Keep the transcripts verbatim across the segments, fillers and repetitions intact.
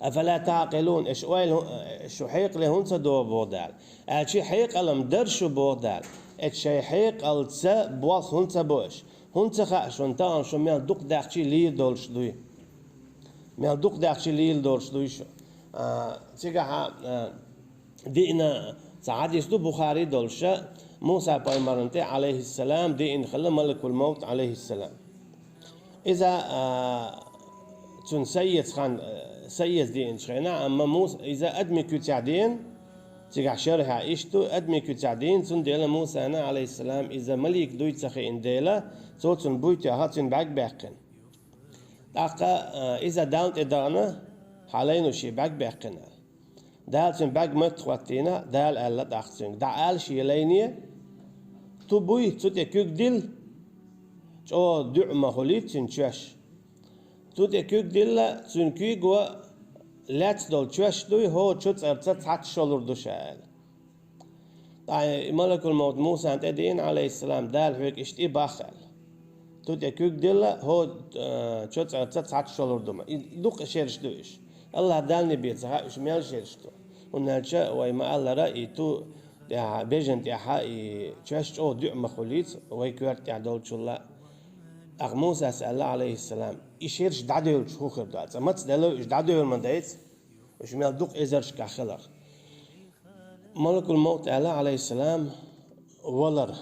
«Афала таъкъилун», аш ойла, шу хьекъале хӀунда ца догӀу, боху Дала. Аьлча хьекъале ма дара шу, боху Дала. Эцу шайн хьекъалца болх хӀунда ца бо аш? ХӀунда ца хаьа шуна тахана шу мел дукха даьхчий лийр долуш дуй? Мел дукха даьхчий лийр долуш дуй шу? А, цигахь, а, диъна цхьа хьадис ду Бухари долуша, Муса пайхамарна тӀе, алейхиссалам, диъна хилла малакул-мовт, алейхиссалам. Иза, а, цуьнан са эца хан, а, са эца диъначу хенахь, амма Муса, иза адамийн куьцехь диъна, цигахь шархьехь иштта ду, адамийн куьцехь диъна, цундела Мусана, алейхиссалам, иза малик дуй ца хиъна дела, цо цунна буй тоьхна, цуьнан бӀаьрг баьккхина. ТӀаккха, а, иза Далла тӀе дахана, хьан лайна шен бӀаьрг баьккхина. Дала цуьнан бӀаьрг моьтту хӀоттийна, Дала аьлла тӀаккха цуьнга: «ДӀаала шен лайне, ту буй, цу тӀе куьг дилла, чӀогӀа дуьӀа ма хуьлийла цуьнан чоьш. Цу тӀе куьг дилла, цуьнан куьйго лаьцна долу чоьш дуй, хӀокху чоьцӀарца цхьацца шолур ду ша», — аьлла. Ткъа и малакул-мовт Мусана тӀе диъна, алейхиссалам, Дала хьоьга иштта и боху аьлла. Цу тӀе куьг дилла, хӀокху, а, чоьцӀарца цхьацца шолур ду ма. И дукха шераш ду уьш. АллахӀ Далла бен ца хаьа уьш мел шераш ду. ХӀунда аьлча вай ма-аллара, и ту тӀехь, бежана тӀехь и чоьш чӀогӀа дуьӀа ма хуьлийла вай коьрта тӀехь долчул а. ТӀаккха Мусас аьлла, алейхиссалам: «И шераш дӀадевлча хӀун хир ду?» — аьлла. «Цкъа маца делла уьш, дӀадевр ма дайца, уьш мел дукха эзаршкахь хиларх». Малакул-мовт аьлла, алейхиссалам: «Валар,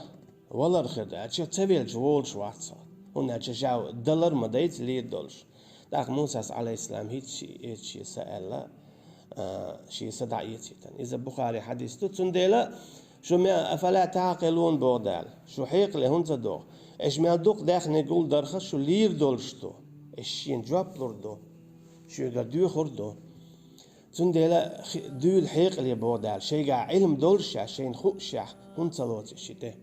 валар хир ду», — аьлла, ца велча волуш вац со. ХӀунда аьлча ша далар ма дайца лийр долуш. ТӀаккха Мусас, алейхиссалам, хӀинца ши-, эца шен са аьлла, а, шен са дӀаэцийтина. Иза Бухари хьадис ду. Цундела шу мел, «Афала таъкъилун», — боху Дала. Шу хьекъале хӀунда ца догӀу? Аш мел дукха даьхни гулдарх шу лийр долуш ду. Аш шена жоп лур ду. Шуьгара доьхур ду. Цундела хи-, дуьйла хьекъале, боху Дала, шайгахь Ӏилма доллушехь, шайна хуъушехь, хӀунда ца лоцу ши тӀе?